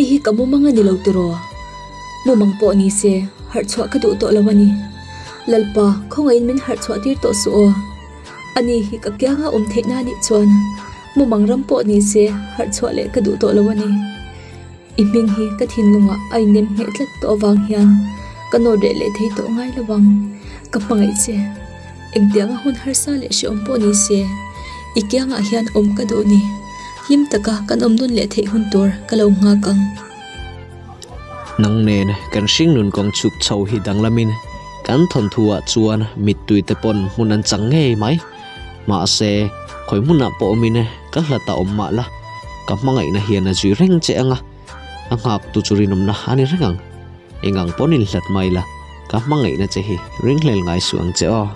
hi ka mumang a ni lo tiraw? Mumang pawh ni se, harh chhuah ka duh tawh lo a ni. Lalpa, khawngaihin min harh chhuah tir tawh suh aw. Ani hi ka kianga awm theih na nih chuan mumang ram pawh ni se harh chhuah leh ka duh tawh lo a ni. I hming hi ka thinlungah a innem ngheh tlat tawh avang hian ka nawt reh leh thei tawh ngai lo ang. Ka hmangaih che. Engtianga hun harsa leh hrehawm pawh ni se, i kiangah hian awm ka duh ni. Hlim taka kan awm dun leh theih hun tur ka lo nghak ang. Nang nen kan hringnun kawng chhuk chho hi danglamin kan thawnthuah chuan mittui te pawn hmun an chang ngei mai. Mahse, khawi hmunah pawh awmin ka hlat a awm mah la, ka hmangaihna hian a zui reng che ang a, a nghaktu chu rinawmna a ni reng ang. Engang pawn inhlat mai la, ka hmangaihna che hi ringhlel ngai suh ang che aw.